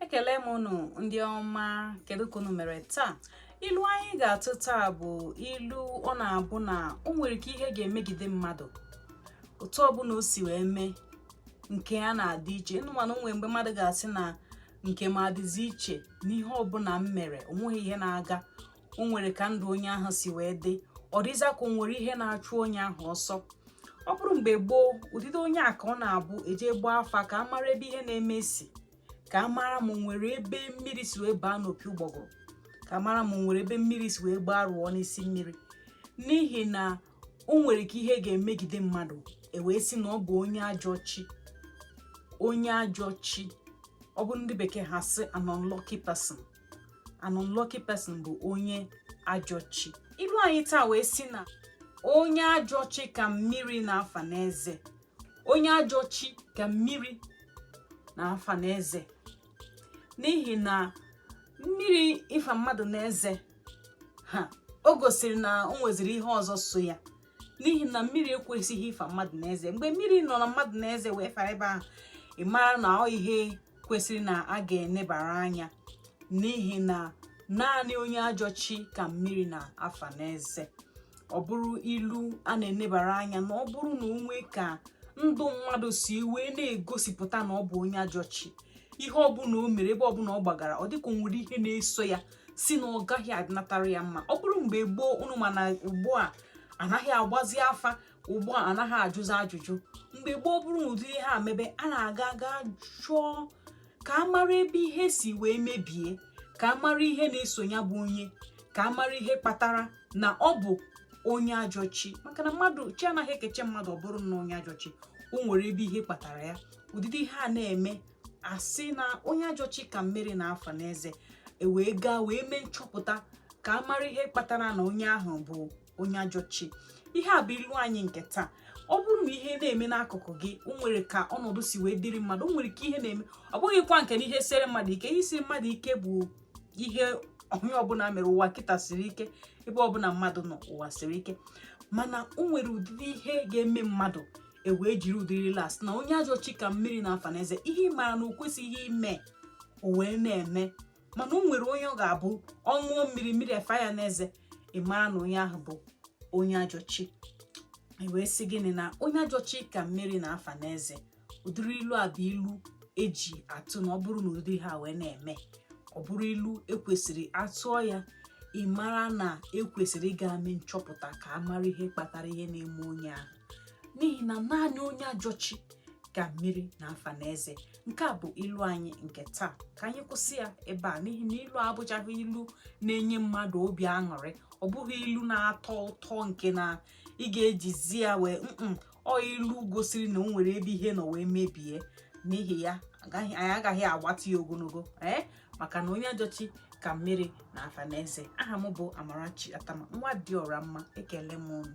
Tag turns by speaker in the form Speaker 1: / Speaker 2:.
Speaker 1: Ekele m unu ndị ọma. Kedu ka unu mere taa? Ilu anyị ga-atụ taa bụ ilu ọ na-abụ na o nwere ka ihe ga-emegide mmadụ, otu ọbụla o si wee mee, nke ya na-adị iche. Ị ma na o nwere mgbe mmadụ ga-asị na nke m adịzi iche, n'ihe ọbụla m mere onweghị ihe na-aga. O nwere ka ndụ onye ahụ si wee dị, ọ dịza ka o nwere ihe na-achụ onye ahụ ọsọ. Ọ bụrụ mgbe gboo, ụdịdị onye a ka ọ na-abụ eje gbaa afa ka a mara ebe ihe na-eme si, ka a mara ma o nwere ebe mmiri si wee baa n'opi ụgbọgụrụ, ka a mara ma o nwere ebe mmiri si wee gbaa rụọ n'isi mmiri, n'ihi na o nwere ka ihe ga-emegide mmadụ, e wee sị na ọ bụ onye ajọ chi. Onye ajọ chi, ọ bụ ndị bekee ha sị an unlucky person. An unlucky person bụ onye ajọ chi. Ilu anyị taa wee sị na onye ajọ chi ka mmiri na-afa n'eze. Onye ajọ chi ka mmiri na-afa n'eze, n'ihi na mmiri ịfa mmadụ n'eze ha, o gosiri na o nweziri ihe ọzọ so ya, n'ihi na mmiri ekwesịghị ịfa mmadụ n'eze. Mgbe mmiri nọ na mmadụ n'eze wee fara ebe ahụ, ị mara na ọ ihe kwesịrị na a ga-enebara anya, n'ihi na naanị onye ajọ chi ka mmiri na-afa n'eze. Ọ bụrụ ilu a na-enebara anya na ọ bụrụ na o nwee ka ndụ mmadụ si wee na-egosipụta na ọ bụ onye ajọ chi, ihe ọbụla o mere, ebe ọbụla ọ gbagara, ọ dịka o nwere ihe na-eso ya, si na ọ gaghị adịnatara ya mma. Ọ bụrụ mgbe gboo, unu ma na ugbu a anaghị agbazi afa, ugbu a anaghị ajụzi ajụjụ. Mgbe gboo, bụrụ na ụdị ihe a mebe, a na-aga aga jụọ ka a mara ebe ihe si wee mebie, ka a mara ihe na-eso ya bụ onye, ka a mara ihe kpatara na ọ bụ onye ajọ chi. Maka na mmadụ chi anaghị ekeche mmadụ ọ bụrụ na onye ajọ chi, o nwere ebe ihe kpatara ya. Ụdịdị ihe a na-eme, asị na onye ajọ chi ka mmiri na-afa n'eze, e wee gaa wee mee nchọpụta ka a mara ihe kpatara na onye ahụ bụ onye ajọ chi. Ihe a bụ ilu anyị nke taa. Ọ bụrụ na ihe na-eme n'akụkụ gị, o nwere ka ọnọdụ si wee dịrị mmadụ, o nwere ka ihe na-eme, ọ bụghịkwa nke na ihe sere mmadụ ike. Ihe siri mmadụ ike bụ ihe onye ọbụla mere. Ụwa kịta siri ike, ebe ọbụla mmadụ nọ, ụwa siri ike. Mana o nwere ụdịdị ihe ga-eme mmadụ, e wee jiri ụdịrị ilu a sị na onye ajọ chi ka mmiri na-afa n'eze. Ihe ị mara na o kwesịghị ime, o wee na-eme. Mana o nwere onye ọ ga-abụ ọ ṅụọ mmiri, mmiri efa ya n'eze, ị mara na onye ahụ bụ onye ajọ chi. E wee sị gịnị? Na onye ajọ chi ka mmiri na-afa n'eze. Ụdịrị ilu a bụ ilu eji atụ na ọ bụrụ na ụdịrị ihe a wee na-eme, ọ bụrụ ilu ekwesịrị atụọ ya, ị mara na ekwesịrị ịga mee nchọpụta ka a mara ihe kpatara ihe na-eme onye ahụ, n'ihi na naanị onye ajọ chi ka mmiri na-afa n'eze. Nke a bụ ilu anyị nke taa. Ka anyị kwụsị ya ebe a, n'ihi na ilu abụchaghị ilu na-enye mmadụ obi aṅụrị. Ọ bụghị ilu na-atọ ụtọ nke na ị ga-ejizi ya wee ọ ilu gosiri na o nwere ebe ihe nọ wee mebie. N'ihi ya, anyị agaghị agbatị ya ogologo, ee, maka na onye ajọ chi ka mmiri na-afa n'eze. Aha m bụ Amarachi Atama, nwa dị ọra mma. Ekele m unu.